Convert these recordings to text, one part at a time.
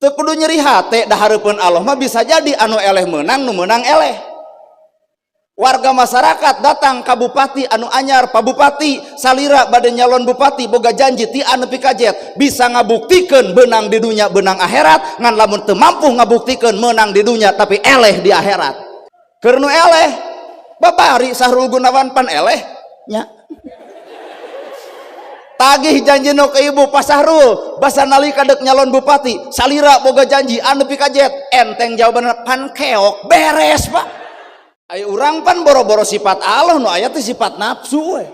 Teu kudu nyeri hate da hareupeun Allah mah bisa jadi anu eleh meunang nu meunang eleh. Warga masyarakat datang ka bupati anu anyar, Pak Bupati salira bade nyalon bupati boga janji ti anu pikajet bisa ngabuktikeun beunang di dunya beunang akhirat, ngan lamun teu mampu ngabuktikeun meunang di dunya tapi eleh di akhirat. Keur nu eleh babari Sahrul Gunawan pan eleh nya. Tagih janji nu ke ibu Pak Sahrul basa nalika dek nyalon bupati salira boga janji anu pikajet enteng jawabanna pan keok beres Pak. Ayo urang pan boro-boro sifat Allah nu aya teh sifat nafsu we.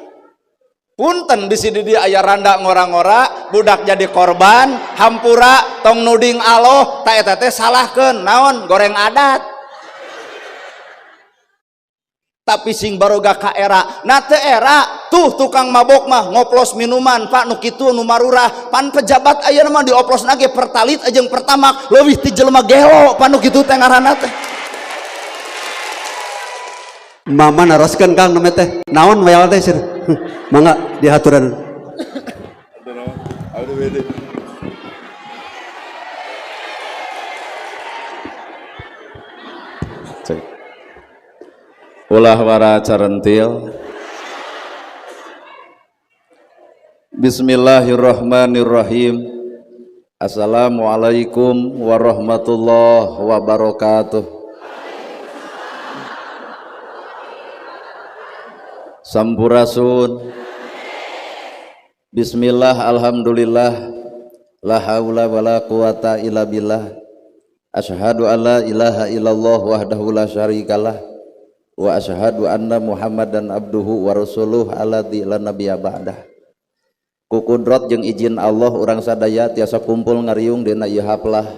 Punten di sini dia aya randa ngora-ngora budak jadi korban hampura tong nuding Allah ta eta teh salahkeun naon goreng adat. Tapi sing baroga ka era na teu era tuh tukang mabok mah ngoplos minuman Pak nu kitu nu marurah pan pejabat ayeuna mah dioplosna ge pertalit jeung pertamak leuwih ti jelema gelo pan nu kitu teh ngaranna teh. Mama naroskeun Kang namanya teh naon wayal teh sir. Mangga dihaturan. Ulah wara carentil. Bismillahirrahmanirrahim. Assalamualaikum warahmatullahi wabarakatuh. Sampurasun. Bismillah, alhamdulillah, la haula wala quwata illa billah. Asyhadu alla ilaha illallah wahdahu la syarikalah wa asyhadu anna Muhammadan abduhu wa rasuluh alladzi la nabiyya ba'dah. Ku kudrat jeung izin Allah urang sadaya tiasa kumpul ngariung dina ieu haflah.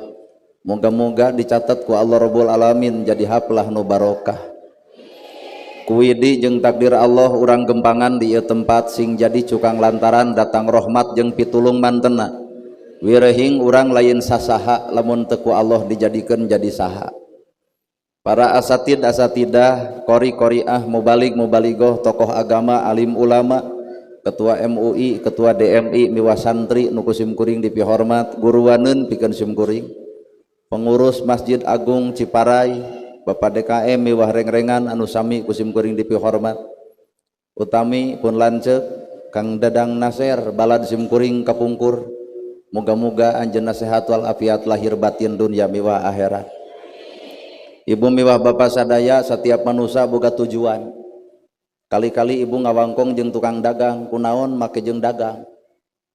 Moga-moga dicatat ku Allah Rabbul Alamin jadi haflah nu barokah. Kuwidi jeung takdir Allah urang gempangan di ieu tempat sing jadi cukang lantaran datang rahmat jeung pitulung mantena. Wirehing urang lain sasaha lamun teu ku Allah dijadikeun jadi saha. Para asatid asatidah, qori qoriah, mubalig mubaligoh, tokoh agama, alim ulama, ketua MUI, ketua DMI, miwah santri nu ku simkuring dipihormat, guruaneun pikeun simkuring, pengurus Masjid Agung Ciparai, Bapak DKM miwah rengrengan anu sami ku simkuring dipihormat, utami pun lanceuk Kang Dadang Naser balad simkuring kapungkur, moga-moga anjeunna sehat wal afiat lahir batin dunya miwah akhirat. Ibu miwah bapak sadaya setiap manusia boga tujuan. Kali-kali ibu ngawangkong jeung tukang dagang, kunaon make jeung dagang?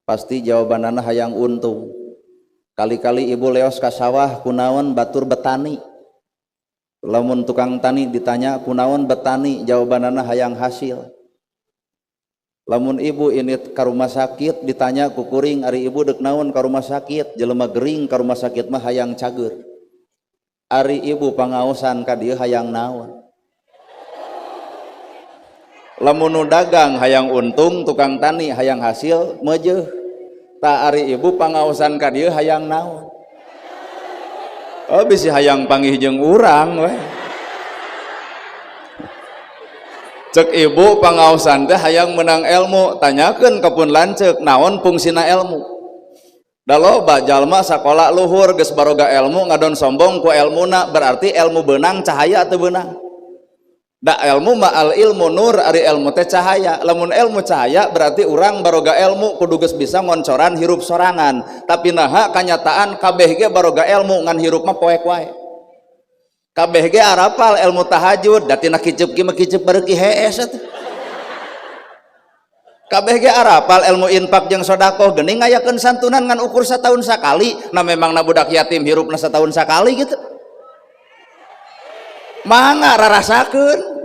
Pasti jawabanana hayang untung. Kali-kali ibu leos ka sawah, kunaon batur betani? Lamun tukang tani ditanya kunaon betani, jawabanana hayang hasil. Lamun ibu ini ka rumah sakit ditanya ku kuring, ari ibu deuk naon ka rumah sakit? Jelema gering ka rumah sakit mah hayang cager. Ari ibu pangaosan ka dieu hayang naon? Lamun nu dagang hayang untung, tukang tani hayang hasil meujeuh. Ta ari ibu pangaosan ka dieu hayang naon? Oh bisi hayang panggih jeung urang we. Cek ibu pangaosan teh hayang menang ilmu, tanyakeun ka pun lanceuk naon fungsina ilmu. Da loba jalma sakola luhur geus baroga ilmu ngadon sombong ku elmuna, berarti ilmu beunang cahaya teu beunang. Da ilmu ma al ilmu nur, ari ilmu teh cahaya. Lamun ilmu cahaya berarti urang baroga ilmu kudu geus bisa ngoncoran hirup sorangan. Tapi naha kanyataan kabeh ge baroga ilmu ngan hirup mah poek wae. Kabeh ge arapal ilmu tahajud, da tina kiceup ki mah kiceup bareuki hees atuh. Kabeh ge arapal ilmu infak jeung sedekah, geuning ngayakeun santunan ngan ukur satahun sakali. Nah memang na budak yatim hirupna satahun sakali gitu. Mangga rarasakeun.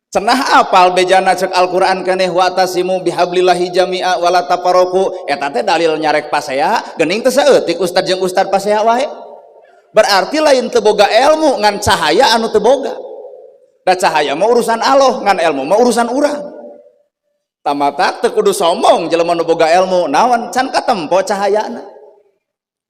Cenah apal bejana cek Al-Qur'an keneh wa tasimu bihablillahi jami'a wala tafarraqu. Eta teh dalil nyarek pasea, geuning teu saeutik ustad jeung ustad pasea wae. Berarti lain teu boga ilmu ngan cahaya anu teu boga. Da cahaya mah urusan Allah, ngan ilmu mah urusan urang. Tamatak teu kudu sombong jelema nu boga ilmu, naon can katempo cahayana.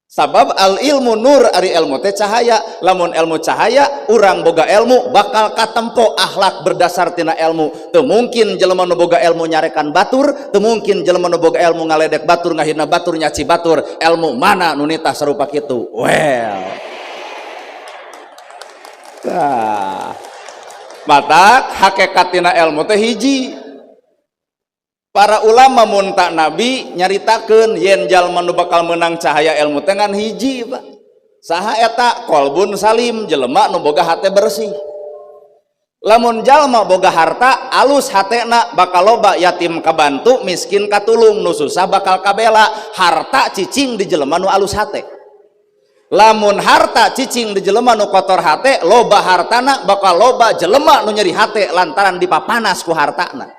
Sabab al ilmu nur, ari ilmu teh cahaya. Lamun ilmu cahaya, urang boga ilmu bakal katempo akhlak berdasar tina ilmu. Teu mungkin jelema nu boga ilmu nyarekan batur, teu mungkin jelema nu boga ilmu ngaledek batur, ngahina batur, nyaci batur. Ilmu mana nu nitah sarupa kitu? Well. Tah. Matak hakikat tina ilmu teh hiji. Para ulama munta nabi nyaritakeun yen jalma nu bakal menang cahaya ilmu teh ngan hiji, Pak. Saha eta? Kolbun salim, jelema nu boga hate bersih. Lamun jalma boga harta alus hatena bakal loba yatim kabantu, miskin katulung, nu susah bakal kabela. Harta cicing di jelema nu alus hate. Lamun harta cicing di jelema nu kotor hate, loba hartana bakal loba jelema nu nyeri hate lantaran dipapanas ku hartana.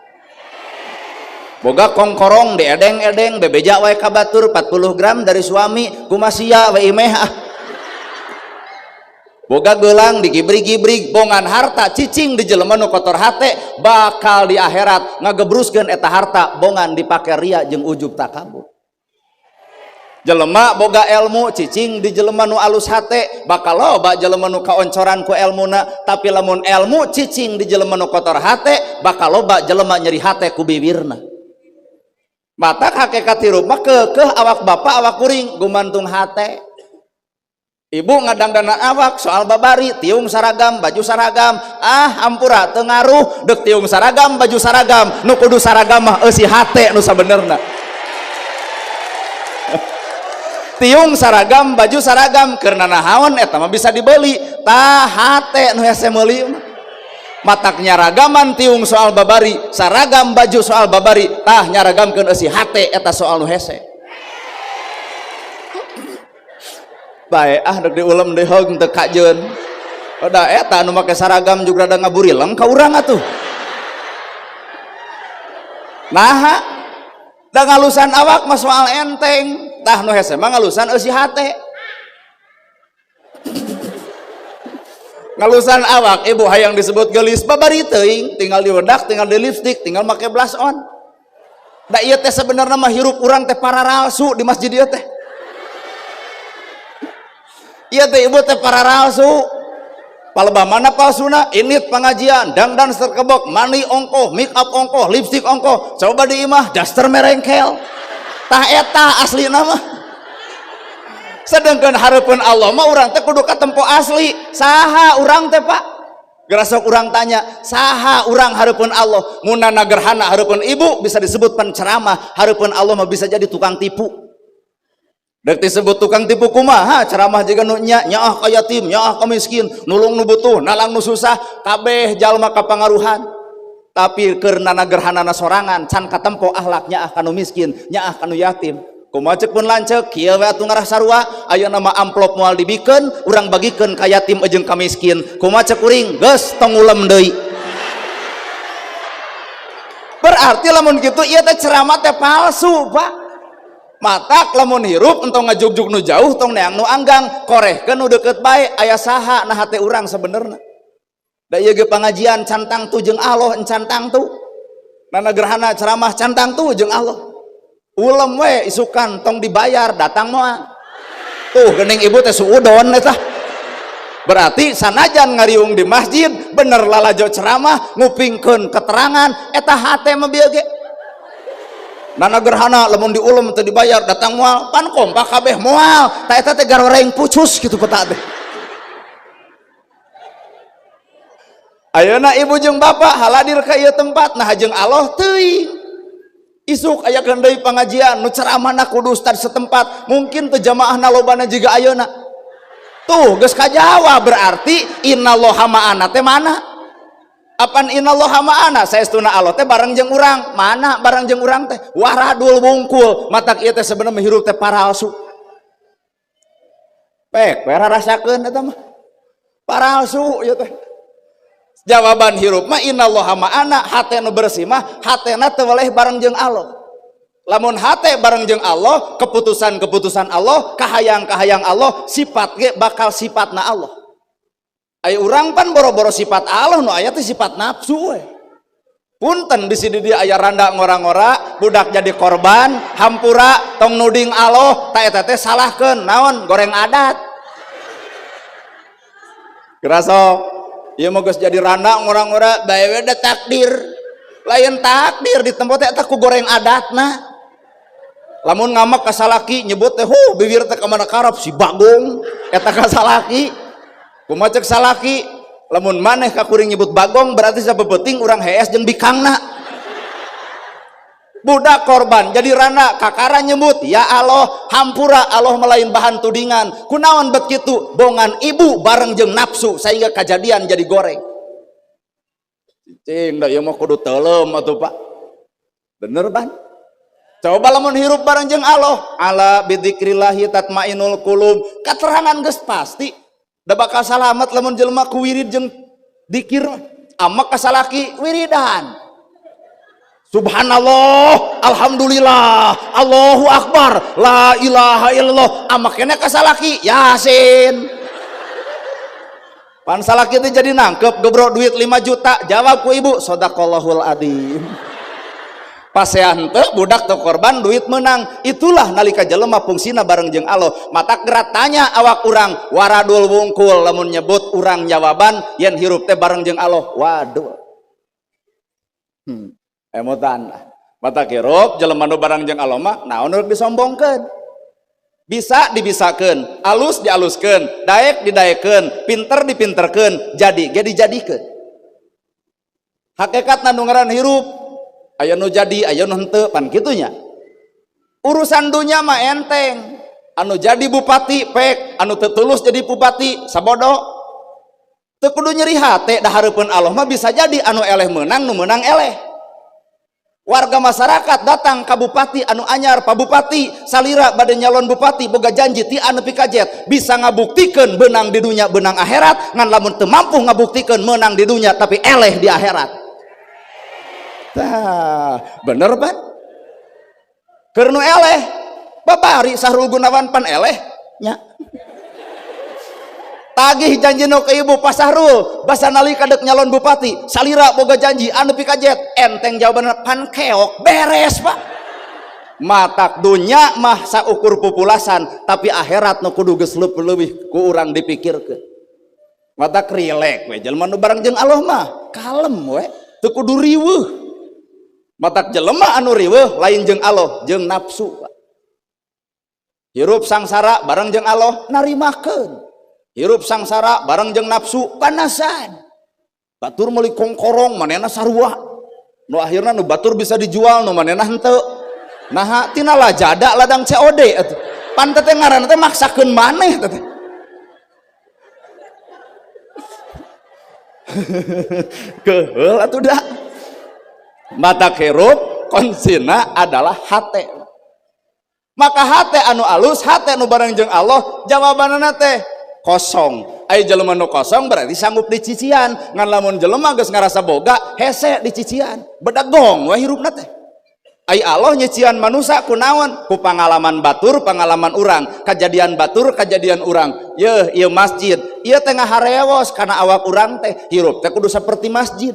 Boga kongkorong diedeng-edeng bebeja wae ka batur 40 gram dari suami kumasia we imeh ah. Boga gelang digibrig-gibrig, bongan harta cicing di jelema nu kotor hate bakal di akhirat ngagebruskeun eta harta bongan dipake ria jeung ujub takabur. Jelema boga ilmu cicing di jelema nu alus hate bakal loba jelema nu kaoncoran ku elmuna, tapi lamun ilmu cicing di jelema nu kotor hate bakal loba jelema nyeri hate ku bibirna. Matak hakikat hirup mah keukeuh awak bapak awak kuring gumantung hate. Ibu ngadangdanan awak soal babari tiung saragam baju saragam, ah ampura teu ngaruh deuk tiung saragam baju saragam, nu kudu saragam mah eusi hate nu sabenerna. Tiung saragam baju saragam keur nanahaon eta mah bisa dibeli, tah hate nu hese meuli mah. Matak nyaragaman tiung soal babari, saragam baju soal babari, tah nyaragamkeun eusi hate eta soal nu hese. Bae ah dek diulem deui heug teu kajeun. Da eta nu make saragam juga rada ngaburileng ka urang atuh. Naha? Da ngalusan awak mah soal enteng, tah nu hese mah ngalusan eusi hate. Ngalusan awak ibu hayang disebut gelis babari teuing, tinggal diwedak, tinggal di lipstik, tinggal make blush on. Da ieu teh sebenarnya mah hirup urang teh pararalsu di masjid ieu teh. Ieu teh ibu teh pararalsu. Palebah mana palsuna? Init pengajian, dangdan serkebok, mani ongkoh, make up ongkoh, lipstik ongkoh. Coba di imah daster merengkel. Tah eta aslina mah. Sedangkan hareupeun Allah mah urang teh kudu katempo asli. Saha urang teh, Pak? Gerasok urang tanya, saha urang hareupeun Allah? Munana gerhana hareupeun ibu bisa disebut penceramah, hareupeun Allah mah bisa jadi tukang tipu. Dek disebut tukang tipu kumaha? Ceramah jiga nu nya, nyaah ka yatim, nyaah ka miskin, nulung nu butuh, nalang nu susah, kabeh jalma kapangaruhan. Tapi keur nana gerhanana sorangan can katempo akhlak nyaah ka nu miskin, nyaah ka nu yatim. Kumaha ceuk pun lanceuk kieu we atuh ngarah sarua, ayeuna mah amplop moal dibikeun, urang bagikeun ka yatim jeung ka miskin. Kumaha ceuk kuring geus tong ngulem deui. Berarti lamun kitu ieu teh ceramah teh palsu, Pak. Matak lamun hirup entong ngajugjug nu jauh, tong neang nu anggang, korehkeun nu deukeut bae, aya saha na hate urang sebenerna. Da ieu ge pangajian can tangtu jeung Allah, encan tangtu. Nana gerhana ceramah can tangtu jeung Allah. Ulem we isukan tong dibayar datang moal. Tuh geuning ibu teh suudon eta. Berarti sanajan ngariung di masjid bener lalajo ceramah ngupingkeun keterangan eta hate mah bieu ge. Nana gerhana lamun diulem teu dibayar datang moal, pan kompak kabeh moal. Ta eta teh garoreng pucus kitu peta teh. Ayeuna ibu jeung bapak haladir ka ieu tempat nah jeung Allah teuing. Isuk aya deui pengajian nu ceramahna kudu ustad setempat, mungkin teu jamaahna lobana jiga ayeuna. Tuh geus kajawa berarti innallaha ma'ana teh mana? Apan innallaha ma'ana saestuna Allah teh bareng jeung urang. Mana bareng jeung urang teh? Waradul wungkul, matak ieu teh sebenarnya hirup teh paralsu. Pek, we rarasakeun eta mah. Paralsu ieu teh. Jawaban hirup mah innallaha ma'ana, hate nu bersih mah hatena teu weleh bareng jeung Allah. Lamun hate bareng jeung Allah, keputusan-keputusan Allah, kahayang-kahayang Allah, sifat ge bakal sifatna Allah. Ai urang pan boro-boro sifat Allah nu aya teh sifat nafsu we. Punten di sini dia aya randa ngora-ngora, budak jadi korban, hampura tong nuding Allah, ta eta teh salahkeun naon goreng adat. Geraso, ieu mah geus jadi randa ngora-ngora, bae we da takdir. Lain takdir di tempat teh eta ku goreng adatna. Lamun ngamek ka salaki nyebut teh huh bibir teh ka mana karep si bagong eta ka salaki. Kumaha cek salaki? Lamun maneh ka kuring nyebut bagong berarti sapepeting urang hees jeung bikangna. Budak korban jadi rana kakara nyebut ya Allah hampura Allah melain bahan tudingan. Kunaon bet kitu bongan ibu bareng jeung nafsu sehingga kejadian jadi goreng. Cing da ieu mah kudu teuleum atuh Pak. Bener ban? Coba lamun hirup bareng jeung Allah, ala bidzikrillahi tatmainul qulub. Katerangan geus pasti. Da bakal salamet lamun jelema ku wirid jeung dikir amak ka salaki wiridan. Subhanallah, alhamdulillah, Allahu akbar, la ilaha illallah. Amak kene ka salaki Yasin. Pan salaki teh jadi nangkep gebro duit 5 juta, jawab ku ibu sadaqallahul adzim. Pasean teu budak teu korban duit menang. Itulah nalika jelema fungsina bareng jeung Allah. Mata gerat tanya awak urang waradul wungkul lamun nyebut urang jawaban yen hirup teh bareng jeung Allah. Waduh. Emutan. Mata hirup jelema nu bareng jeung Allah mah naon nu disombongkeun. Bisa dibisakeun, alus dialuskeun, daek didaekeun, pinter dipinterkeun, jadi ge dijadikeun. Hakikatna nu ngaran hirup aya nu jadi aya nu henteu pan kitunya. Urusan dunya mah enteng. Anu jadi bupati pek, anu teu tulus jadi bupati sabodo. Teu kudu nyeri hate da hareupeun Allah mah bisa jadi anu eleh meunang nu meunang eleh. Warga masyarakat datang ka bupati anu anyar, Pak Bupati salira bade nyalon bupati boga janji ti anu pikajet bisa ngabuktikeun beunang di dunya beunang akhirat, ngan lamun teu mampu ngabuktikeun meunang di dunya tapi eleh di akhirat. Tah, bener Pak? Keur nu eleh, babari Sahrul Gunawan pan eleh nya. Tagih janji nu ke ibu Pak Sahrul, basa nalika dek nyalon bupati, salira boga janji anu pikajet, enteng jawabanna pan keok, beres Pak. Matak dunya mah saukur pupulasan, tapi akhirat nu kudu geus leuwih ku urang dipikirkeun. Matak rilek we jelema nu bareng jeung Allah mah, kalem we, teu kudu riweuh. Matak jelema anu riweuh lain jeung Allah, jeung nafsu Pak. Hirup sangsara bareng jeung Allah narimakeun. Hirup sangsara bareng jeung nafsu panasan. Batur meuli kongkorong manehna sarua. Nu akhirna nu batur bisa dijual nu manehna henteu. Naha tina lajada ladang COD atuh. Pan teh ngaranna teh maksakeun maneh teh. Keheul atuh da. Mata hirup konsina adalah hate. Maka hate anu alus, hate anu bareng jeung Allah, jawabanana teh kosong. Ai jelema nu kosong berarti sanggup dicician. Ngan lamun jelema geus ngarasa boga, hese dicician. Bedegong we hirupna teh. Ai Allah nyician manusia kunaon? Ku pangalaman batur, pangalaman urang, kajadian batur, kajadian urang. Yeuh, ieu masjid, ieu teh ngaharewos kana awak urang teh. Hirup teh kudu saperti masjid.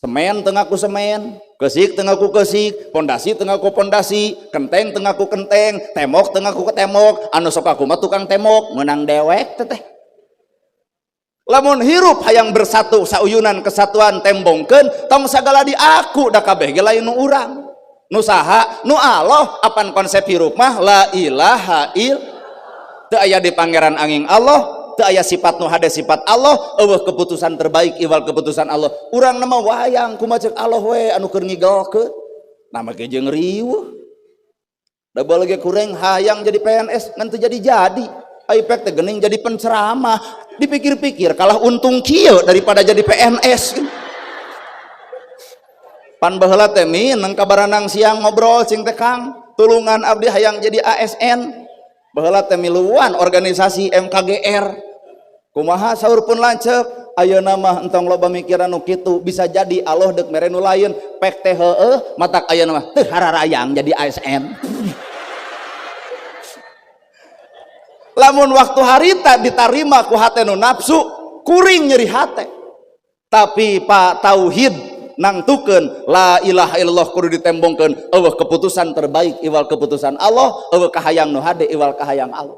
Semen tengah ku semen, kesik tengah ku kesik, pondasi tengah ku pondasi, kenteng tengah ku kenteng, temok tengah ku temok, anu sok aku mah tukang temok, menang dewek teteh. Lamun hirup hayang bersatu sauyunan kesatuan tembongkeun, tong sagala di aku da kabeh ge lain nu urang. Nu saha? Nu Allah. Apan konsep hirup mah la ilaha il. Teu aya di pangeran angin Allah, teu aya sifat nu hade sifat Allah, eueuh keputusan terbaik iwal keputusan Allah. Urang nama wayang kumaha ceuk Allah we anu keur ngigelkeun. Nama ge jeung riweuh. Da bae ge kurang hayang jadi PNS ngan teu jadi-jadi. Ai pek teh geuning jadi penceramah. Dipikir-pikir kalah untung kieu daripada jadi PNS. Pan baheula teh mineng kabaranang siang ngobrol cing teh Kang, tulungan abdi hayang jadi ASN. Baheula teh miluan organisasi MKGR. Kumaha saur pun lanceuk, ayeuna mah entong loba mikiran nu kitu, bisa jadi Allah deuk mere nu lain, pek teh heueuh, matak ayeuna mah teu hararayang jadi ASN. Lamun waktu harita ditarima ku hate nu nafsu, kuring nyeri hate. Tapi Pak tauhid Nangtukeun la ilaha illallah kudu ditembongkeun, eueuh keputusan terbaik iwal keputusan Allah, eueuh kahayang nu hade iwal kahayang Allah.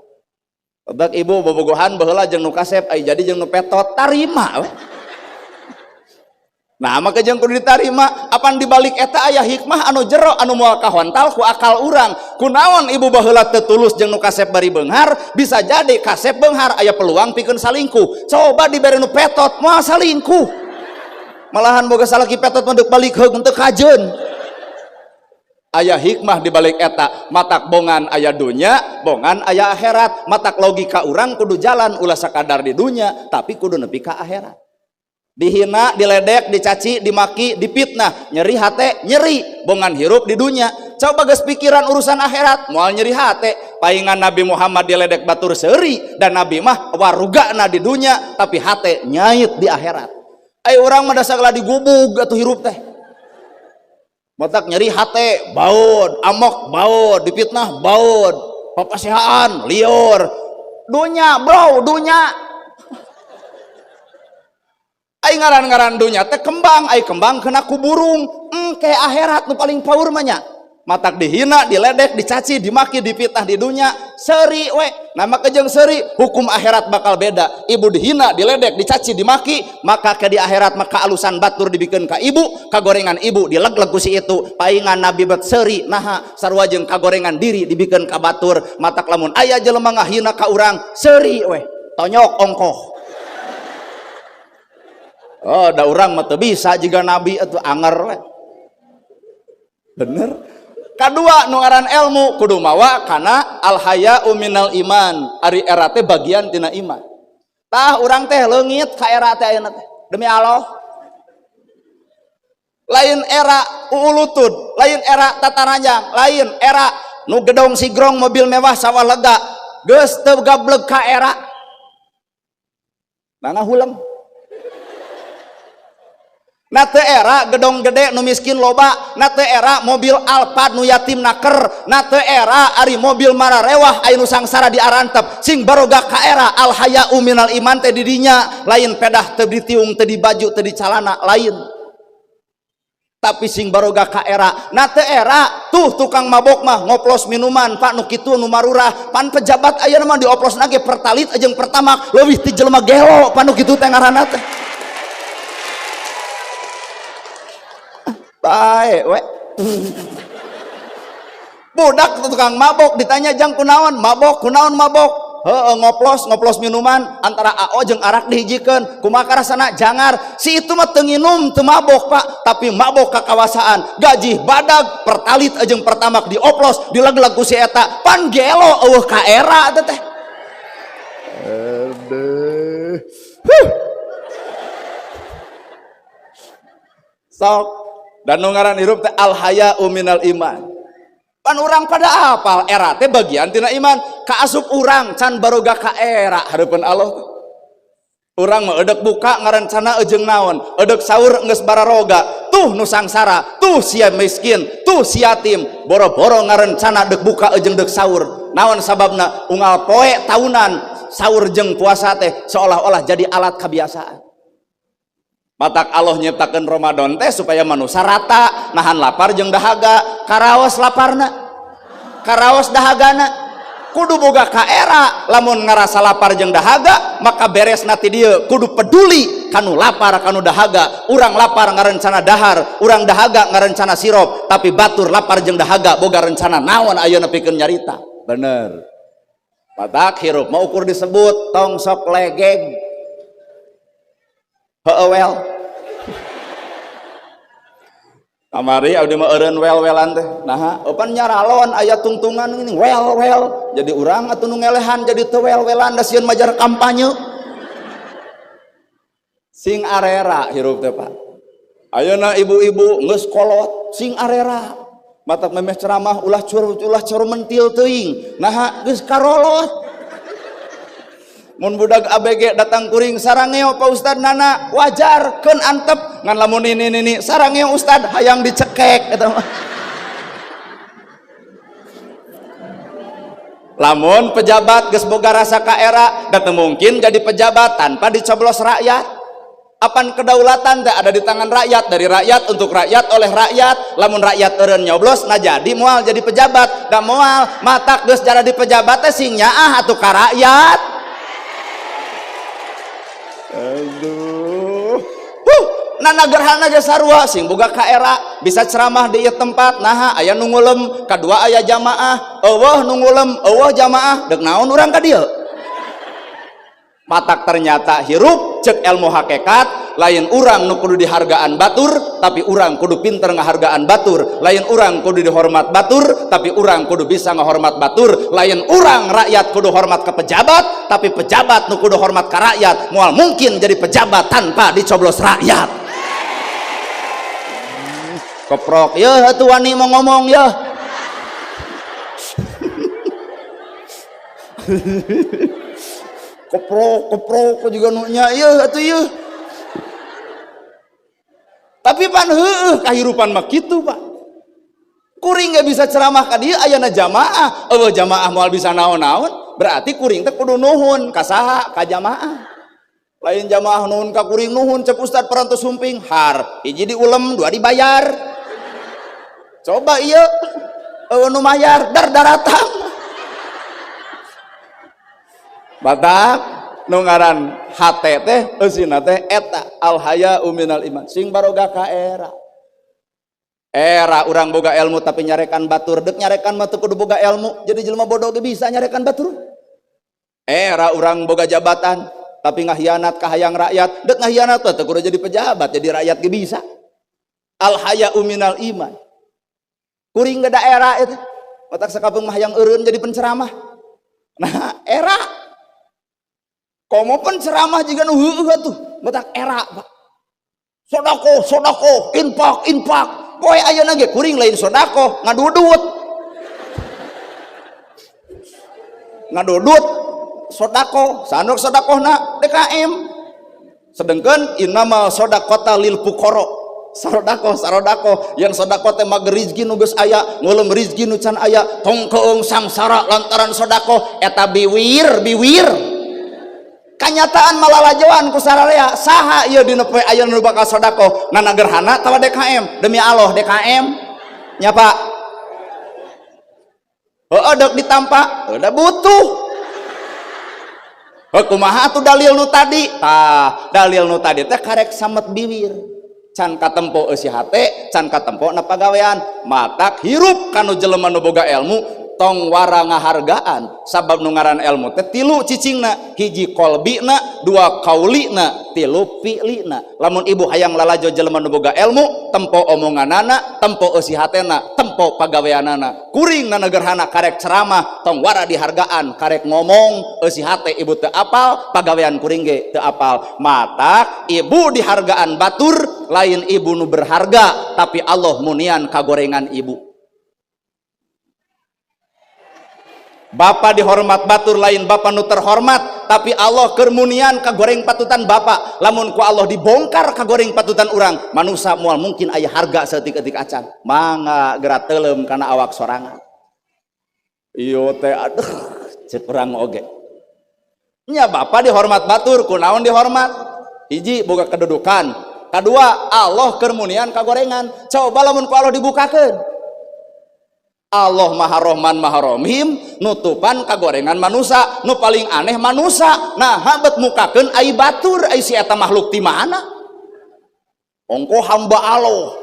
Bapak ibu bobogohan baheula jeung nu kasep ai jadi jeung nu petot tarima we. Nah maka jeung kudu ditarima, apan dibalik eta aya hikmah anu jero anu moal kahontal ku akal urang. Kunaon ibu baheula teu tulus jeung nu kasep bari beunghar, bisa jadi kasep beunghar aya peluang pikeun salingkuh. Coba dibere nu petot moal salingkuh. Malahan boga salaki petot mah deuk balik heug teu kajeun. Aya hikmah dibalik eta, matak bongan aya dunya, bongan aya akhirat. Matak logika urang kudu jalan ulah sakadar di dunya, tapi kudu nepi ka akhirat. Dihina, diledek, dicaci, dimaki, dipitnah, nyeri hate, nyeri, bongan hirup di dunia. Coba geus pikiran urusan akhirat, moal nyeri hate. Paingan Nabi Muhammad diledek batur seuri, dan Nabi mah warugana di dunia, tapi hate nyait di akhirat. Ai urang mah dasar digubug atuh hirup teh. Matak nyeri hate, baud, amok, baud, dipitnah, baud, papasihaan, liur. Dunya, bro, dunya. Ai ngaran-ngaran dunya teh kembang, ai kembang kena ku burung, engke akhirat nu paling paur mah nya. Matak dihina, diledek, dicaci, dimaki, dipitnah di dunya, seuri we. Nah maka jeung seuri, hukum akhirat bakal beda. Ibu dihina, diledek, dicaci, dimaki, maka ke di akhirat maka alusan batur dibikeun ka ibu, kagorengan ibu dileg-leg ku si itu. Paingan Nabi bet seuri, naha sarua jeung kagorengan diri dibikeun ka batur. Matak lamun aya jelema ngahina ka urang, seuri we, tonyok ongkoh. Oh, da urang mah teu bisa jiga nabi atuh anger we. Bener. Kadua nu ngaran ilmu kudu mawa kana al haya'u minal iman. Ari era teh bagian tina iman. Tah urang teh leungit ka era teh ayeuna teh. Demi Allah. Lain era uulutud, lain era tataranjang, lain era nu gedong sigrong mobil mewah sawah lega. Geus teu gableg ka era. Nah ngahuleng. Na teu era gedong gede nu miskin loba, na teu era mobil Alphard nu yatim naker, na teu era ari mobil mararewah aya nu sangsara diarantep. Sing baroga ka era al haya'u minal iman teh didinya, lain pedah teu ditiung, teu di baju, teu di calana, lain. Tapi sing baroga ka era, na teu era tuh tukang mabok mah ngoplos minuman, pak nu kitu nu marurah, pan pejabat ayeuna mah dioplos ge pertalit jeung pertamak leuwih ti jelema gelo, pan nu kitu teh ngaranna teh. Baik, we. Budak tukang mabok ditanya jang kunaon mabok, kunaon mabok. Heeh, ngoplos, ngoplos minuman antara AO jeung arak dihijikeun. Kumaha rasana jangar. Si itu mah teu nginum, teu mabok, Pak, tapi mabok ka kawasaan. Gaji badag, pertalit jeung pertamak dioplos, dileg-leg ku si eta. Pan gelo eueuh ka era teh teh. Aduh. Huh. Sok dan nu ngaran hirup teh al haya'u minal iman. Pan urang pada apal era teh bagian tina iman. Kaasup urang can baroga ka era hareupeun Allah. Urang mah edek buka ngarencana ejeung naon, edek sahur geus bararoga, tuh nu sangsara, tuh sia miskin, tuh si yatim, boro-boro ngarencana dek buka ejeung dek sahur. Naon sababna? Unggal poe taunan sahur jeung puasa teh seolah-olah jadi alat kebiasaan. Matak Allah nyiptakeun Ramadan teh supaya manusia rata, nahan lapar jeung dahaga, karaos laparna, karaos dahagana. Kudu boga ka era, lamun ngarasa lapar jeung dahaga, maka beres nanti dia kudu peduli kanu lapar kanu dahaga. Urang lapar ngarencana dahar, urang dahaga ngarencana sirop, tapi batur lapar jeung dahaga boga rencana naon ayeuna pikeun nyarita. Bener. Matak hirup mau ukur disebut tong sok legeg. Heeh wel. Kamari abdi mah eureun wel-welan teh. Naha, eupan nyaralon aya tungtungan gini wel-wel. Jadi urang atuh nu ngelehan jadi teu wel-welan da sieun majar kampanye. Sing arera hirup teh, Pak. Ayeuna ibu-ibu geus kolot sing arera. Matak memeh ceramah ulah cur ulah cur mentil teuing. Naha geus karolot. Mun budak ABG datang kuring sarangeo Pak Ustad nana wajar keun antep ngan lamun ini ini sarangeo Ustad hayang dicekek eta mah. Lamun pejabat geus boga rasa ka era da teu mungkin jadi pejabat tanpa dicoblos rakyat. Apan kedaulatan teh ada di tangan rakyat, dari rakyat untuk rakyat oleh rakyat. Lamun rakyat eureun nyoblos nah jadi moal jadi pejabat, da moal matak geus jadi pejabat teh sing nyaah atuh ka rakyat. Aduh. Huh, nana gerhana ge sarua sing boga kaera bisa ceramah di ieu tempat naha aya nu ngulem, kadua aya jamaah, eueuh nu ngulem, eueuh jamaah, deuk naon urang ka dieu? Matak ternyata hirup cek ilmu hakikat lain urang nu kudu dihargaan batur tapi urang kudu pinter ngahargaan batur, lain urang kudu dihormat batur tapi urang kudu bisa ngahormat batur, lain urang rakyat kudu hormat ke pejabat tapi pejabat nu kudu hormat ke rakyat. Moal mungkin jadi pejabat tanpa dicoblos rakyat. Keprok ya atuh wani mau ngomong ya. Keprok keprok juga nunya iya atuh ieu. Tapi pan heueuh kahirupan mah kitu Pak. Kuring ge bisa ceramah ka dieu ayana jamaah, eueuh jamaah moal bisa naon-naon, berarti kuring teh kudu nuhun ka saha? Ka jamaah. Lain jamaah nuhun ka kuring nuhun cek ustad parantos sumping har, hiji diulem, dua dibayar. Coba ieu eueuh nu mayar dar daratang. Batak nu ngaran hate teh eusina teh eta al haya'u minal iman sing baroga ka era. Era urang boga ilmu tapi nyarekan batur, deuk nyarekan mah teu kudu boga ilmu, jadi jelema bodoh ge bisa nyarekan batur. Era urang boga jabatan tapi ngahianat ka hayang rakyat, deuk ngahianat mah teu kudu jadi pejabat, jadi rakyat ge bisa. Al haya'u minal iman. Kuring ge daerah eta matak sakapeung mah hayang eureun jadi penceramah. Nah, era komo penceramah juga nu heueuh atuh, matak era Pak. Sodako, sodako, infak, infak. Poe ayeuna ge kuring lain sodako, ngadudut. Ngadudut sodako, sanok sodakohna DKM. Sedengkeun innamal sodaqata lil fuqara. Sarodako, sarodako, yang sodako teh mager rizki nu geus aya, ngulem rizki nu can aya, tong keung sangsara lantaran sodako eta biwir, biwir. Kanyataan malalajoan ku sararea saha ieu dina poe ayeuna nu bakal sodako nana gerhana tawa DKM demi Allah DKM nya Pak heueuh deuk ditampa udah butuh heuh kumaha atuh dalil nu tadi tah dalil nu tadi teh karek samet biwir can katempo eusi hate can katempo na pagawean matak hirup kanu jelema nu boga ilmu tong wara ngahargaan sabab nu ngaran ilmu teh tilu cicingna, hiji kolbina, dua kaulina, tilu fi'lina. Lamun ibu hayang lalajo jelema nu boga ilmu tempo omonganana, tempo eusi hatena, tempo pagaweanana. Kuring na gerhana karek ceramah tong wara dihargaan, karek ngomong eusi hate ibu teu apal, pagawean kuring ge teu apal. Matak ibu dihargaan batur lain ibu nu berharga tapi Allah munian kagorengan ibu. Bapak dihormat batur lain bapak nu terhormat tapi Allah kermunian kagoreng patutan bapak. Lamun ku Allah dibongkar kagoreng patutan urang manusia moal mungkin aya harga saeutik-eutik acan. Mangga geura teuleum kana awak sorangan. Ieu teh aduh cek urang oge. Nya bapak dihormat batur kunaon dihormat? Hiji boga kedudukan, kadua Allah kermunian kagorengan. Coba lamun ku Allah dibukakeun. Allah Maha Rahman Maha Rahim nutupan kagorengan manusia nu paling aneh manusia nah habet mukakeun ai batur ai si eta makhluk ti mana ongko hamba Allah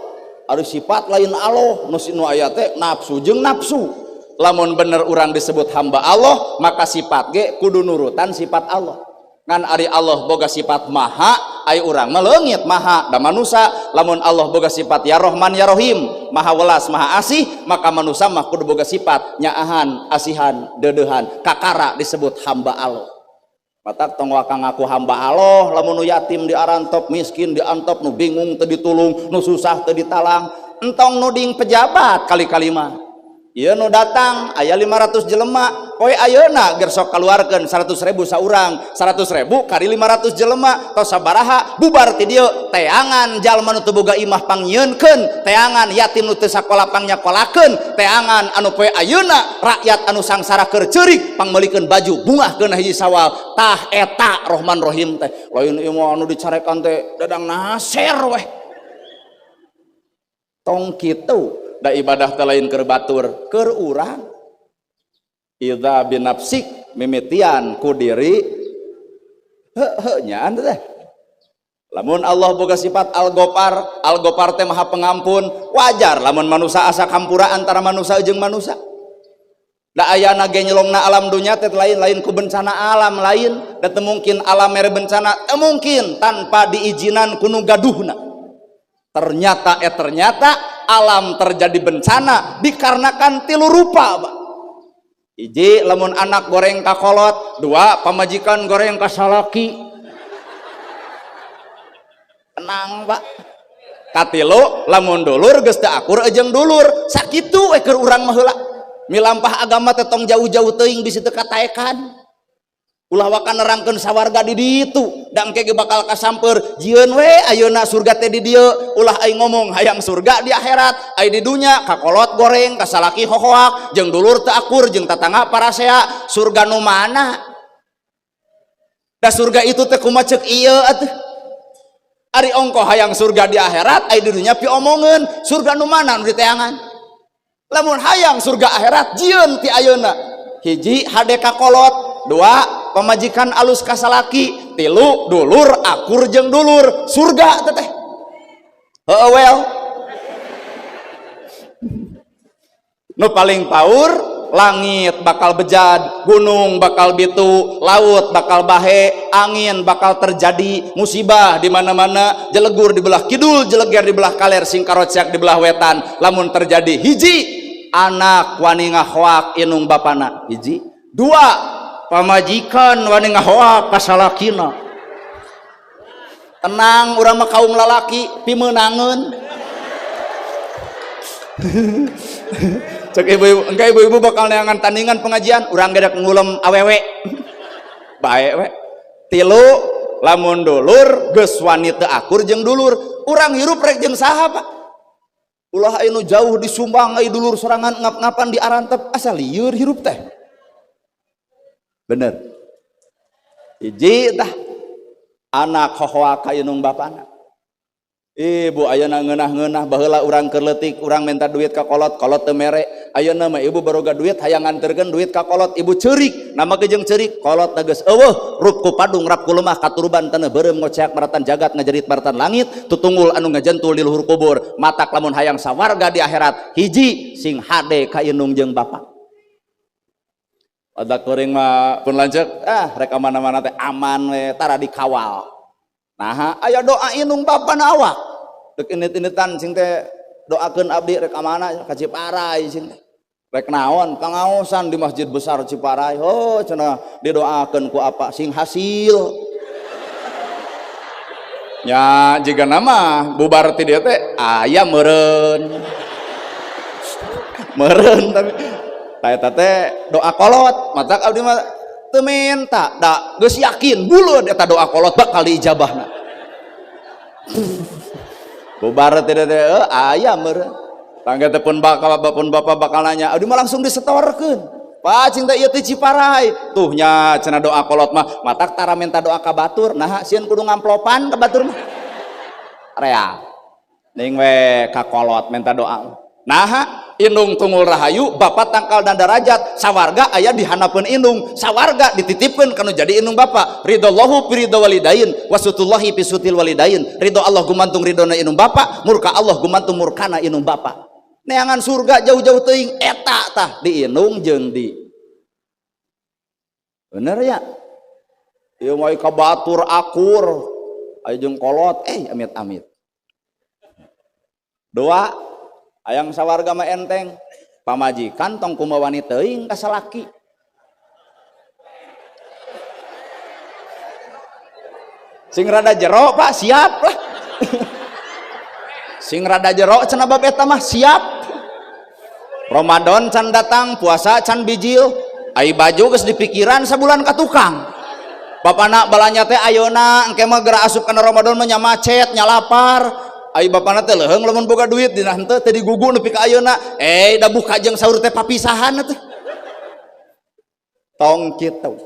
ari sifat lain Allah nu nu aya teh nafsu jeung nafsu. Lamun bener urang disebut hamba Allah maka sifat ge kudu nurutan sifat Allah. Ngan ari Allah boga sifat maha ai urang mah leungit maha da manusia. Lamun Allah boga sifat ya Rahman ya Rahim maha welas maha asih maka manusia mah kudu boga sifat nyaahan asihan deudeuhan kakara disebut hamba Allah. Matak tong waka ngaku hamba Allah lamun nu yatim diarantop miskin diantop nu bingung teu ditulung nu susah teu ditalang entong nuding pejabat kali-kali mah. Ieu nu datang aya 500 jelema, poe ayeuna ger sok kaluarkeun 100.000 saurang, 100.000 kali 500 jelema tos sabaraha bubar ti dieu teangan jalma nu teu boga imah pangnyieunkeun, teangan yatim nu teu sakola pangnyakolahkeun, teangan anu poe ayeuna rakyat anu sangsara keur ceurik pangmeulikeun baju bungahkeun hiji Sawal. Tah eta Rahman Rahim teh. Lain ieu mah anu dicarekan teh Dadang Naser weh. Tong kitu da ibadah teh lain keur batur, keur urang. Idza binafsik mimitian ku diri heuh nya teh. Lamun Allah boga sifat Al-Ghaffar, Al-Ghaffar teh Maha Pengampun, wajar lamun manusia asa kampura antara manusia jeung manusia. Da ayana ge nyelongna alam dunya teh lain-lain ku bencana alam lain, da teu mungkin alam mere bencana, teu mungkin tanpa diizinan ku nu gaduhna. Ternyata ternyata alam terjadi bencana dikarenakan tilu rupa, Pak. Hiji lamun anak goreng ka kolot, dua pamajikan goreng ka salaki. Tenang, Pak. Katilu lamun dulur geus teu akur jeung dulur, sakitu we keur urang mah heula. Milampah agama teh tong jauh-jauh teuing bisi teu kataekan. Ulah waka nerangkeun sawarga di ditu, da engke ge bakal kasamper jieun we ayeuna surga teh di dieu, ulah aing ngomong hayang surga di akhirat, ai di dunya kakolot goreng, kasalaki hohoak, jeung dulur teu akur, jeung tatangga parasea, surga nu mana? Da surga itu teh kumaha ceuk ieu atuh? Ari ongko hayang surga di akhirat, ai di dunya piomongeun, surga nu mana nu diteangan? Lamun hayang surga akhirat jieun ti ayeuna. Hiji hade kakolot, dua pamajikan alus kasalaki, tilu dulur akur jeung dulur, surga teteh. Heueuh well. Nu paling paur langit bakal bejad, gunung bakal bitu, laut bakal bahe, angin bakal terjadi, musibah di mana-mana, jelegur di belah kidul, jeleger di belah kaler, singkarocak di belah wetan. Lamun terjadi hiji anak wani ngahoak inung bapana, hiji, dua pamajikan wani ngahoak kasalakina. Tenang urang mah kaum lalaki pimeunangeun. Cek ibu-ibu, engke ibu-ibu bakal neangan tandingan pengajian, urang ge rek ngulem awewe. Bae we. Tilu lamun dulur geus wani teu akur jeung dulur, urang hirup rek jeung saha, Pak? Ulah anu jauh di Sumbang ai dulur sorangan ngap-ngapan di arantep asa lieur hirup teh. Bener. Hiji tah anak hohoak ka inung bapana. Ibu ayeuna ngeunah-ngeunah baheula urang keur leutik urang minta duit ka kolot, kolot teu mere. Ayeuna mah ibu baroga duit hayang nganterkeun duit ka kolot, ibu ceurik. Nama ge jeung ceurik, kolot na geus eueuh, rup ku padung rap ku lemah katuruban taneuh beureum ngoceak maratan jagat ngajerit maratan langit, tutunggul anu ngajentul di luhur kubur. Matak lamun hayang sawarga di akhirat, hiji sing hade ka inung jeung bapa. Otak kuring mah pun lanceuk, rek mana-mana teh aman we, tara dikawal. Nah, aya doa inung bapa na awak. Dek init-initan sing teh doakeun abdi rek mana ka Ciparai sing teh. Rek naon pangaosan di Masjid Besar Ciparai. Oh, cenah didoakeun ku apa sing hasil. Nya jiga nama bubar ti dieu teh aya meureun. Meureun tapi tah eta teh doa kolot, matak abdi mah teu minta, da geus yakin buleud eta doa kolot bakal diijabahna. Bubar teh teh aya meureun. Tangga teh pun bakal pun bapak bakal nanya, abdi mah langsung disetorkeun. Pak cinta ieu teh Ciparai. Tuh nya cenah doa kolot mah, matak tara minta doa ka batur, naha sieun kudu ngamplopan ka batur mah. Rea. Ning we ka kolot minta doa. Naha indung tunggul rahayu bapak tangkal dan darajat sawarga aya dihanapeun indung sawarga dititipkeun kanu jadi indung bapak. Ridallahu fi ridha walidain wasutullahi fi sutil walidain. Ridho Allah gumantung ridona indung bapak, murka Allah gumantung murkana indung bapak. Neangan surga jauh-jauh teuing eta tah di indung jeung di. Bener ya? Ieu mah ka batur akur aya jeung kolot amit-amit. Dua ayang sawarga mah enteng pamajikan tong kumawani teuing ka salaki. Sing rada jero Pak siap lah. Sing rada jero cenah bab eta mah siap. Ramadan can datang, puasa can bijil, ai baju geus dipikiran sabulan ka tukang. Bapana balanja teh ayeuna engke mah geura asup kana Ramadan mah nya macet, nya lapar. Ai bapana teh leuheung lamun boga duit dina henteu teh digugu nepi ka ayeuna. Da buka jeung sahur teh papisahan atuh. Tong kitu.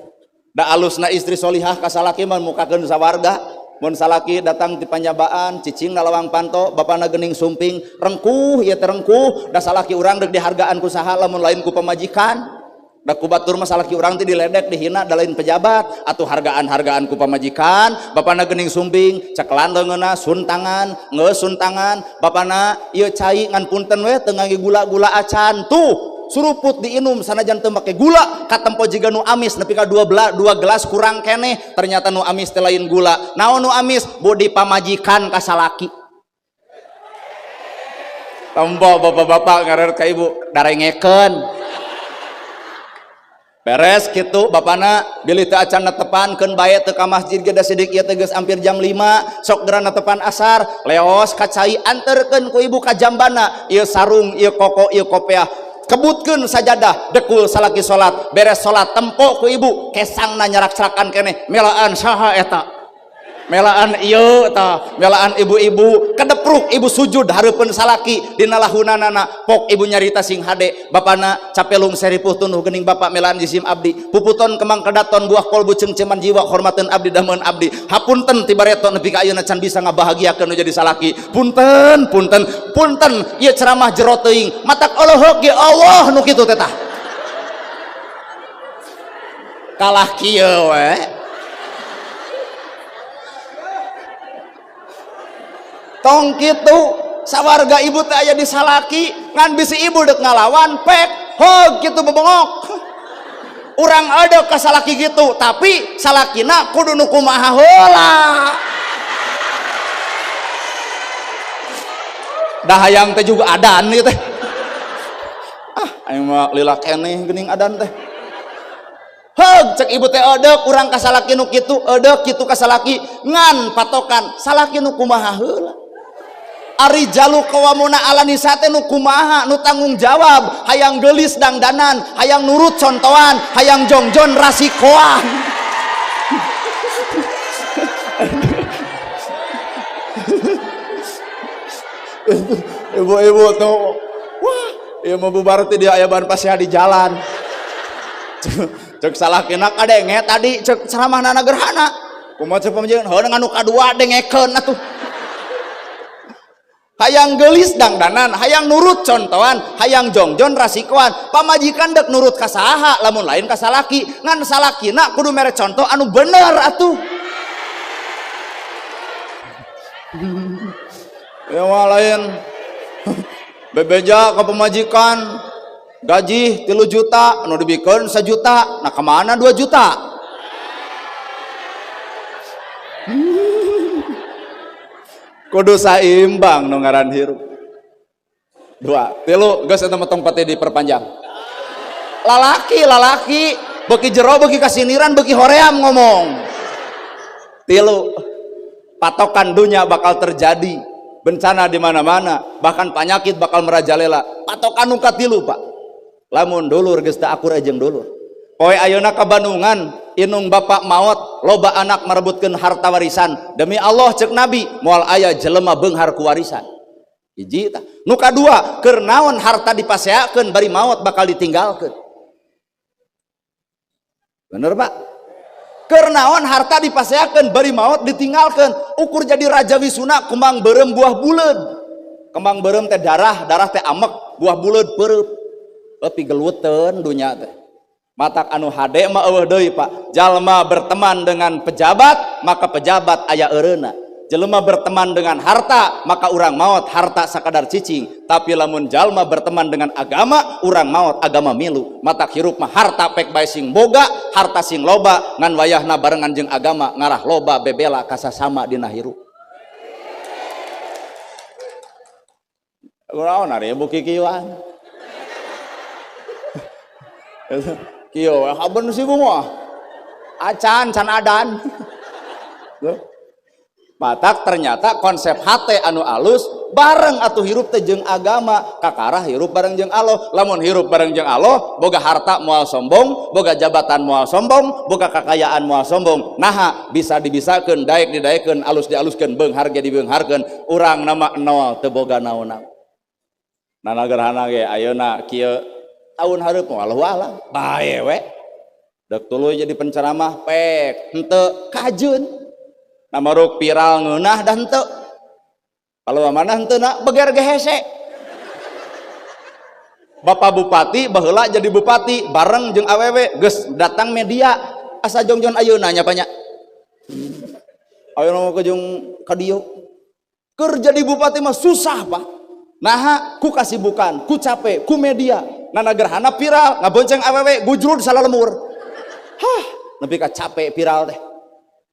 Da alusna istri solihah ka salaki mah mukakeun sawarga. Mun salaki datang ti panjabaan cicing na lawang panto bapana geuning sumping rengkuh ieu teh rengkuh da salaki urang deuk dihargaan ku saha lamun lain ku pamajikan. Da ku batur mah salaki urang teh diledek dihina da lain pejabat atuh hargaan-hargaan ku pamajikan. Bapana geuning sumping cekelan leungeunna sun tangan ngeus sun tangan bapana ieu cai ngan punten we teu ngangge gula-gula acan tuh suruput diinum sanajan teu make gula katempo jiga nu amis nepi ka dua gelas kurang keneh ternyata nu amis teh lain gula naon nu amis budi pamajikan ka salaki. Tempo bapak-bapak ngarer ka ibu darengekeun beres kitu bapana bilih teu acan netepan keun bae teu ka masjid ge da sidik ieu teh geus hampir jam 5 sok geura netepan asar leos ka cai anterkeun ku ibu ka jambana ieu sarung ieu koko ieu kopeah kebutkeun sajadah dekul salaki salat beres salat tempo ku ibu kesangna nyarak-sarakan keneh melaan saha eta melaan ieu tah melaan ibu-ibu kedepruk ibu sujud hareupeun salaki dina lahunanana pok ibu nyarita sing hade bapana capelung seripuh tunuh geuning bapak melaan jisim abdi puputon kembang kedaton buah kolbu ceungceuman jiwa hormateun abdi dameun abdi hapunten ti bareto nepi ka ayeuna can bisa ngabahagiakeun nu jadi salaki punten punten punten ieu ceramah jero teuing matak olohok ge Allah nu kitu teh tah kalah kieu we. Tong kitu sawarga ibu teh aya di salaki ngan bisi ibu dek ngalawan pek hog kitu bebongok urang ada ka salaki gitu tapi salakina kudu nu kumaha heula da hayang teh juga adan ieu teh ah aing mah lila keneh geuning adan teh hog cek ibu teh eudek urang ka salaki nu kitu eudek kitu ka salaki ngan patokan salaki nu kumaha heula. Ari jalu kawamuna ala nisa teh nu kumaha nu tanggung jawab hayang geulis dangdanan hayang nurut contohan hayang jongjon rasikoan. Ibu-ibu tuh wah ieu mah bubar teh dia aya ban pasea di jalan. Cek salakina kadenge tadi cek ceramahna gerhana kumaha cek pamajikan heuh nganu kadua dengekeun atuh. Hayang gelis dangdanan, hayang nurut contohan, hayang jongjon rasikoan. Pamajikan dek nurut ka saha lamun lain ka salaki. Ngan salakina kudu mere contoh anu bener atuh. Ya mah lain bebeja ka pamajikan gaji 3 juta anu dibikeun 1 juta, nah kemana 2 juta? Kudu saimbang nu ngaran hirup. 2, 3 geus eta mah tong pati diperpanjang. Lalaki, lalaki beuki jero beuki kasiniran beuki hoream ngomong. 3, patokan dunia bakal terjadi, bencana di mana-mana, bahkan penyakit bakal merajalela. Patokan nu katilu, Pak. Lamun dulur geus teu akur jeung dulur. Poe ayeuna ka Bandungan, inung bapak maot, loba anak merebutkeun harta warisan. Demi Allah cek Nabi, moal aya jelema beunghar ku warisan. Hiji tah. Nu kadua, keur naon harta dipaseakeun bari maot bakal ditinggalkeun. Bener, Pak? Keur naon harta dipaseakeun bari maot ditinggalkeun. Ukur jadi raja wisuna kembang beureum buah buleud. Kembang beureum teh darah, darah teh amek, buah buleud peureub. Euy geluteun dunya teh. Matak anu hade mah eueuh deui, Pak. Jalma berteman dengan pejabat, maka pejabat aya eureuna. Jelema berteman dengan harta, maka urang maot harta sakadar cicing. Tapi lamun jalma berteman dengan agama, urang maot agama milu. Matak hirup mah harta pek bae sing boga, harta sing loba, ngan wayahna barengan jeung agama ngarah loba bebela kasasama dina hirup. Kunaon ari ibu kikieuan? Kieu haben sih bu mah. Acan can adan. Matak ternyata konsep hate anu alus Bareng atuh hirup teh jeung agama, kakara hirup bareng jeung Allah. Lamun hirup bareng jeung Allah, boga harta moal sombong, boga jabatan moal sombong, boga kakayaan moal sombong. Naha bisa dibisakeun, daek didaekeun, alus dialuskeun, beunghar ge dibeungharkeun. Urang nama nol teu boga naon-naon. Nana gerhana ge ayeuna kieu tahun hareup moal alam. Bae we. Dek tuluy jadi penceramah pek henteu kajeun. Namaruk viral ngeunah dah henteu. Kalau mana henteu na beger ge hese. Bapak bupati baheula jadi bupati bareng jeung awewe geus datang media asa jongjon ayeuna nya banyak. Ayeuna mah jeung ka dieu. Keur jadi bupati mah susah, Pak. Naha ku kasibukan, ku capek, ku media. Nana gerhana viral ngabonceng awewe gujrud salalemur. Hah, nepi ka capek viral teh.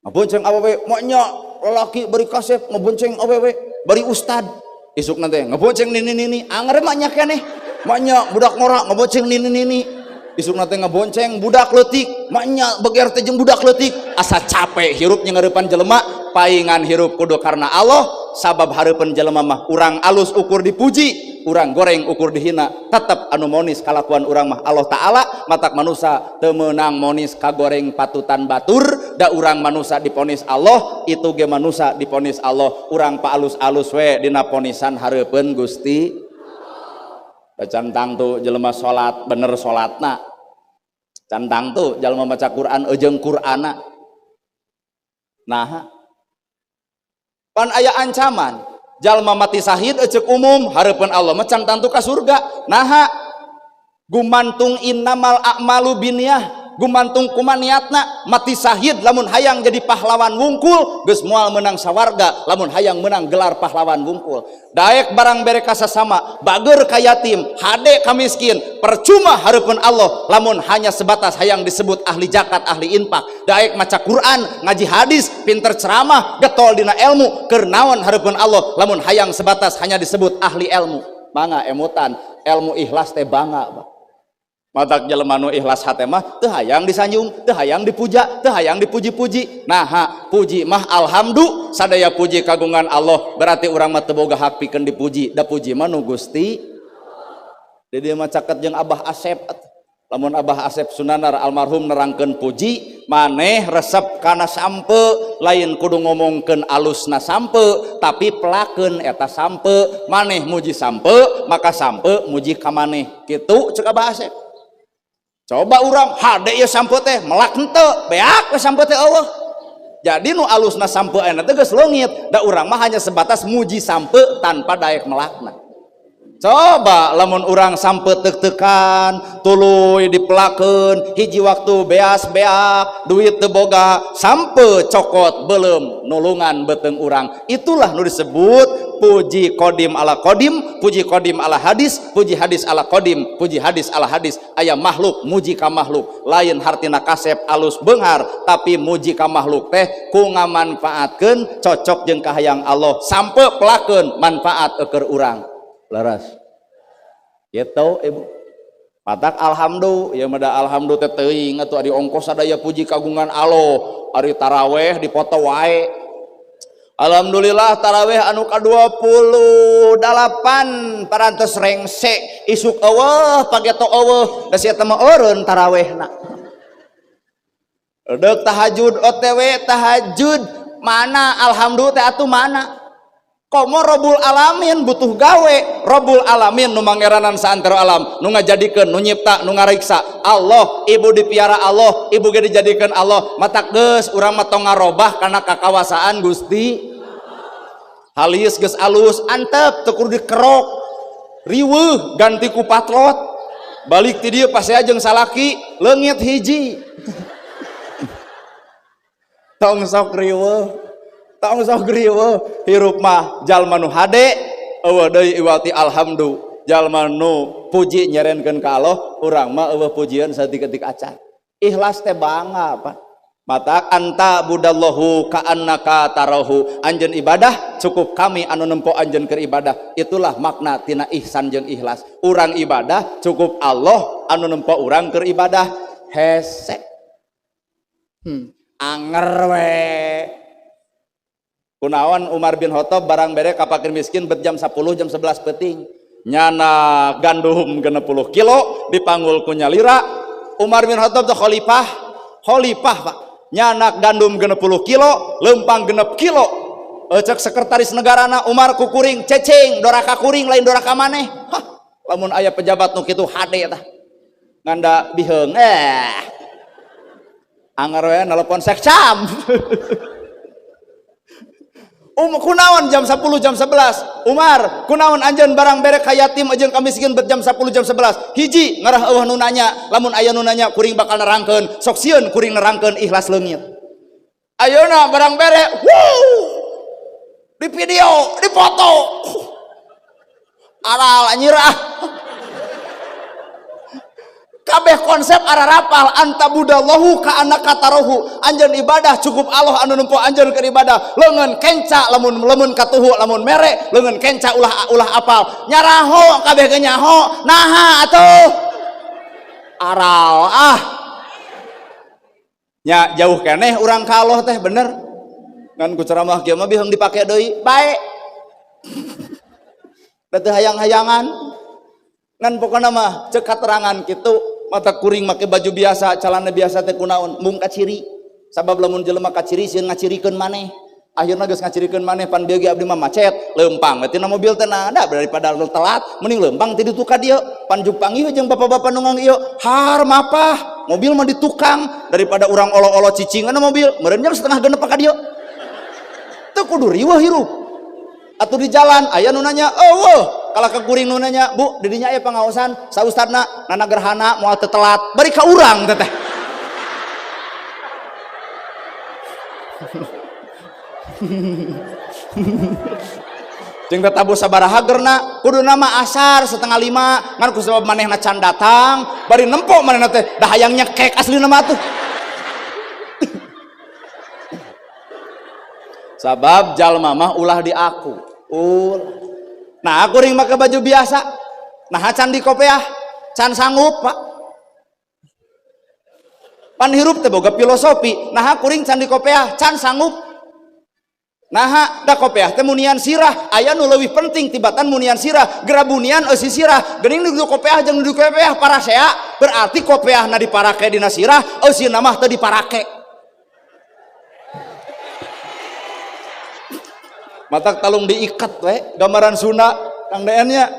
Ngabonceng awewe maknya lalaki bari kasep ngabonceng awewe bari ustad. Isuk nanti ngabonceng nini-nini, anger maknya keneh. Maknya budak ngora ngabonceng nini-nini. Isuk nanti ngabonceng budak leutik, maknya beger teh jeung budak leutik. Asa capek hirup nyeurepan jelema, paingan hirup kudu karena Allah, sabab hareupeun jelema mah urang alus ukur dipuji, urang goreng ukur dihina, tetep anu monis kalakuan urang mah Allah Ta'ala. Matak manusa teu meunang monis kagoreng patutan batur, da urang manusa diponis Allah, itu ge manusa diponis Allah. Urang paalus-alus we dina ponisan hareupeun Gusti. Cantang tuh jelema salat bener salatna, cantang tuh jelema maca Quran eujeung Qur'ana. Nah pan aya ancaman jalma mati sahid ecek umum hareupeun Allah mah can tangtu ka surga. Naha gumantung innamal a'malu binniyah, gumantung kuma niatna. Mati sahid lamun hayang jadi pahlawan wungkul geus moal meunang sawarga, lamun hayang meunang gelar pahlawan wungkul. Daek barang bere ka sasama, bager ka yatim, hade ka miskin, percuma hareupeun Allah lamun hanya sebatas hayang disebut ahli zakat, ahli infak. Daek maca Quran, ngaji hadis, pinter ceramah, getol dina ilmu, keur naon hareupeun Allah lamun hayang sebatas hanya disebut ahli ilmu. Mangga emutan ilmu ikhlas teh bangga, Pak. Matak jelema nu ikhlas hate mah teu hayang disanjung, teu hayang dipuja, teu hayang dipuji-puji. Naha puji mah alhamdulillah sadaya puji kagungan Allah, berarti urang mah teu boga hak pikeun dipuji, da puji mah nu Gusti. Di dieu mah caket jeung Abah Asep. Lamun Abah Asep Sunanar almarhum nerangkeun puji, maneh resep kana sampe, lain kudu ngomongkeun alusna sampe, tapi pelakeun eta sampe, maneh muji sampe, maka sampe muji ka maneh. Kitu cek Abah Asep. Coba urang hade ieu sampe teh melak henteu, beak we sampe teh eueuh. Jadi nu alusna sampe ayeuna teh geus leungit, da urang mah hanya sebatas muji sampe tanpa daek melakna. Coba lamun urang sampe tek-tekan, tuluy dipelakeun, hiji waktu beas-beak, duit teu boga, sampe cokot belum nulungan beuteung urang. Itulah nu disebut puji kodim ala kodim, puji kodim ala hadis, puji hadis ala kodim, puji hadis ala hadis. Aya makhluk muji ka makhluk, lain hartina kasep alus beunghar, tapi muji ka makhluk teh ku ngamanfaatkeun cocok jeung kahayang Allah, sampe pelakeun manfaat eukeur urang. Laras. Gitu ibu. Matak alhamdulillah, ya mada alhamdulillah teh teuing atuh ari ongkos sadaya puji kagungan Allah, ari taraweh dipoto wae. Alhamdulillah taraweh anu ka-28 parantos rengse isuk eueuh pageto eueuh da sia teh mah eureun tarawehna. Deuk tahajud OTW tahajud mana alhamdulillah teh atuh mana? Komo Robul Alamin butuh gawe, Robul Alamin nu mangeranan saantero alam, nu ngajadikeun, nu nyipta, nu ngariksa Allah, ibu dipiara Allah, ibu ge dijadikeun Allah, matak geus urang mah tong ngarobah kana kakawasaan Gusti. Halis geus alus antep teu kudu dikerok, riweuh ganti ku patlot, balik ti dieu pasea jeung salaki leungit hiji. Tong sok riweuh. Tong sok riweuh, hirup mah jalma nu hade eueuh deui iwati alhamdu, jalma nu puji nyerenkeun ka Allah, urang mah eueuh pujian saeutik-eutik acan. Ikhlas teh bangga, Pak. Mata anta budallahu ka'annaka tarahu, anjeun ibadah cukup kami anu nempo anjeun keur ibadah. Itulah makna tina ihsan jeung ikhlas. Urang ibadah cukup Allah anu nempo urang keur ibadah. Hese. Anger we. Kunaon Umar bin Khattab barang bere ka fakir miskin bet jam 10 jam 11 peuting. Nyana gandum 60 kilo dipanggul ku nyalira. Umar bin Khattab teh khalifah, khalifah Pak. Nyanak gandum 60 kilo, lempang 6 kilo. Cek sekretaris negarana Umar kukuring cecing doraka kuring lain doraka maneh. Hah, lamun aya pejabat nu kitu hade tah. Nganda biheung Anger we nelpon sekcam. Kunaon jam 10 jam 11 Umar kunaon anjeun barang bere ka yatim jeung ka miskin bet jam 10 jam 11 hiji ngarah eueuh nu nanya lamun aya nu nanya kuring bakal nerangkeun sok sieun kuring nerangkeun ikhlas leungit. Ayeuna barang bere wuh di video di foto aral anyirah kabeh konsep ararapal antabudallahu ka annaka tarahu anjeun ibadah cukup Allah anu nempo anjeun keur ibadah leungeun kenca lamun leungeun katuhu lamun mere leungeun kenca ulah ulah apal nyaraho kabeh ge nyaho naha atuh aral ah nya jauh keneh urang ka Allah teh bener ngan ku ceramah kieu mah biheung dipake deui bae da teu hayang-hayangan ngan pokona mah cek katerangan kitu mata kuring make baju biasa calana biasa teh kunaon mung kaciri sabab lamun jelema kaciri sieun ngacirikeun maneh akhirna geus ngacirikeun maneh pan bieu ge abdi mah macet leumpang we tina mobil teh nah da daripada telat mending leumpang ti ditu ka dieu panjuk panggih jeung bapak-bapak nu ngang ieu har mapah mobil mah di tukang daripada urang olo-olo cicingan mobil meureun jam 5:30 ka dieu teu kudu riweuh hirup atuh di jalan aya nu nanya eueuh kalah ke kuring nu nanya bu didinya aya pangaosan sa ustadna nana gerhana moal teu telat bari ka urang teh teh jeung teh tabuh sabaraha gerna kuduna mah asar 4:30 ngan ku sabab manehna can datang bari nempo manehna teh da hayang nyekek aslina mah atuh sabab jalma mah ulah di aku ulah. Nah kuring make baju biasa nah can di kopeah can sanggup Pak pan hirup teh boga filosofi nah kuring can di kopeah can sanggup nah da kopeah teh munian sirah aya nu leuwih penting tibatan munian sirah gerabunian eusi sirah geuning nu kopeah jeung nu kopeah parasea berarti kopeahna diparake dina sirah eusina mah teu diparake matak talung diikat we gambaran Sunda Kang DN nya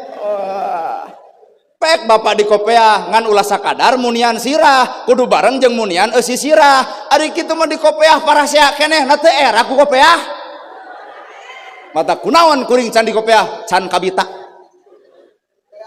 pek bapak di kopeah ngan ulah sakadar munian sirah kudu bareng jeung munian eusi sirah ari kitu mah di kopeah parasea keneh na teu era ku kopeah mata kunaon kuring can di kopeah can kabita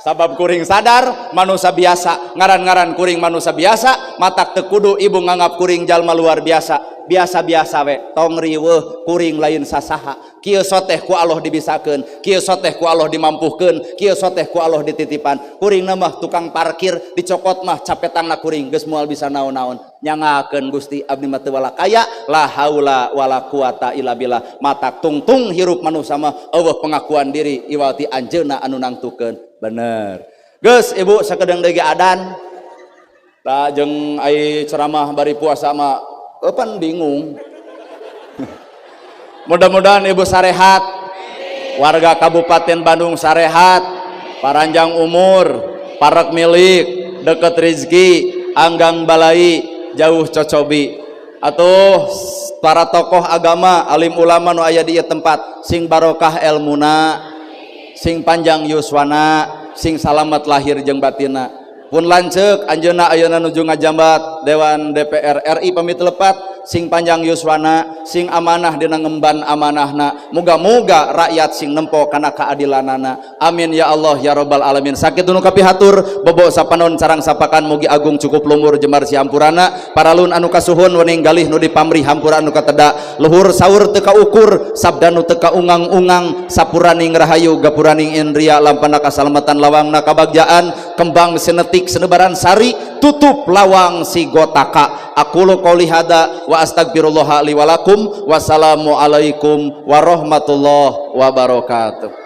sabab kuring sadar manusia biasa ngaran-ngaran kuring manusia biasa matak teu kudu ibu nganggap kuring jalma luar biasa biasa-biasa we tong riweuh kuring lain sasaha kieu soteh ku Allah dibisakeun kieu soteh ku Allah dimampuhkeun kieu soteh ku Allah dititipan kuring mah tukang parkir dicokot mah capetangna kuring geus moal bisa naon-naon nyangakeun Gusti abdi mah teu kaya la haula wala quwata illa billah matak tungtung hirup manusia mah eueuh pengakuan diri iwati anjeunna anu nangtukeun bener geus ibu sakedeung deui ge adan tah jeung ai ceramah bari puasa mah pan bingung. Mudah-mudahan ibu sarehat, warga Kabupaten Bandung sarehat, paranjang umur, parek milik, deket rizki, anggang balai, jauh cocobi. Atuh para tokoh agama, alim ulama nu aya di ieu tempat, sing barokah elmuna, sing panjang yuswana, sing salamet lahir jeung batina. Pun lanceuk anjeunna ayeuna nuju ngajambat Dewan DPR RI pamit lepat sing panjang yuswana sing amanah dina ngemban amanahna muga-muga rakyat sing nempo kana keadilanana amin ya Allah ya rabbal alamin sakitu nu kapihatur bobo sapanon sarang sapakan mugi agung cukup lumur jemar sihampurana paralun anu kasuhun wening galih nu dipamrih hampura anu kateda luhur saur teu kaukur sabda nu teu kaungang-ungang sapuraning rahayu gapuraning indria lampana kasalamatan lawangna kabagjaan kembang senetik senebaran sari tutup lawang si gotaka aqulu qouli hada wa astagfirullah li walakum wassalamualaikum warahmatullahi wabarakatuh.